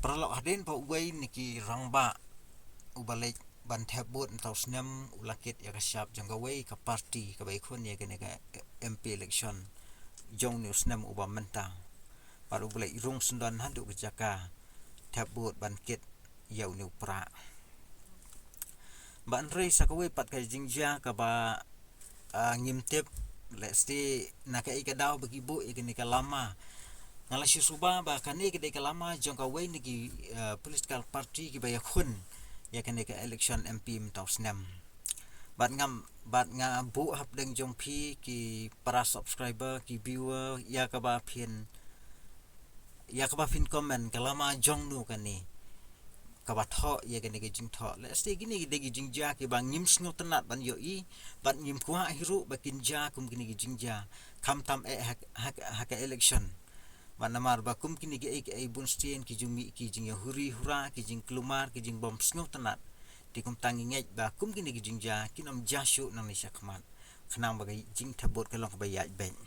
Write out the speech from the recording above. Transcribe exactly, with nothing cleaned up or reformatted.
Paralok, hadien ba uwei na ki rangbah uba leit ban thep vote mynta u snem u la kit ïa ka shap jong kawei ka party kaba ïakhun ïa kane ka M P election jong une u snem uba mynta, bad uba leit rung syndon haduh ka jaka thep vote ban kit ïa une u prah. Bad hynrei sa kawei pat ka jingjia kaba, ah, ngim tip lehse na kaei ka daw ba ki buh ïa kane ka lama. Nga la shu suba ba kane ka dei ka lama jong kawei na ki, ah, political party kiba ïakhun ïa kane ka election M P mynta u snem. Bad ngam, bad nga buh hapdeng jong phi ki para subscriber, ki viewer, ïa kaba phin, ïa kaba phin comment ka lama jong no kane kaba thoh ïa kane ka jingthoh. Lehse kine ki dei ki jingjia kiba ngim sngewtynnat ban ïohi, bad ngim kwah hi ruh ba kin jia kum kine ki jingjia, khamtam eh ha, ha, ha ka election. Bad namar ba kum kine kiei kiei bun sien ki jingmih ki jingïahuri hura, ki jingkulmar, ki jingbym sngewtynnat. Te kumta ngi ngeit ba kum kine ki jingjia kin ym jia shuh nangne shakhmat, khnang ba ka jingthep vote ka long kaba ïaid beit.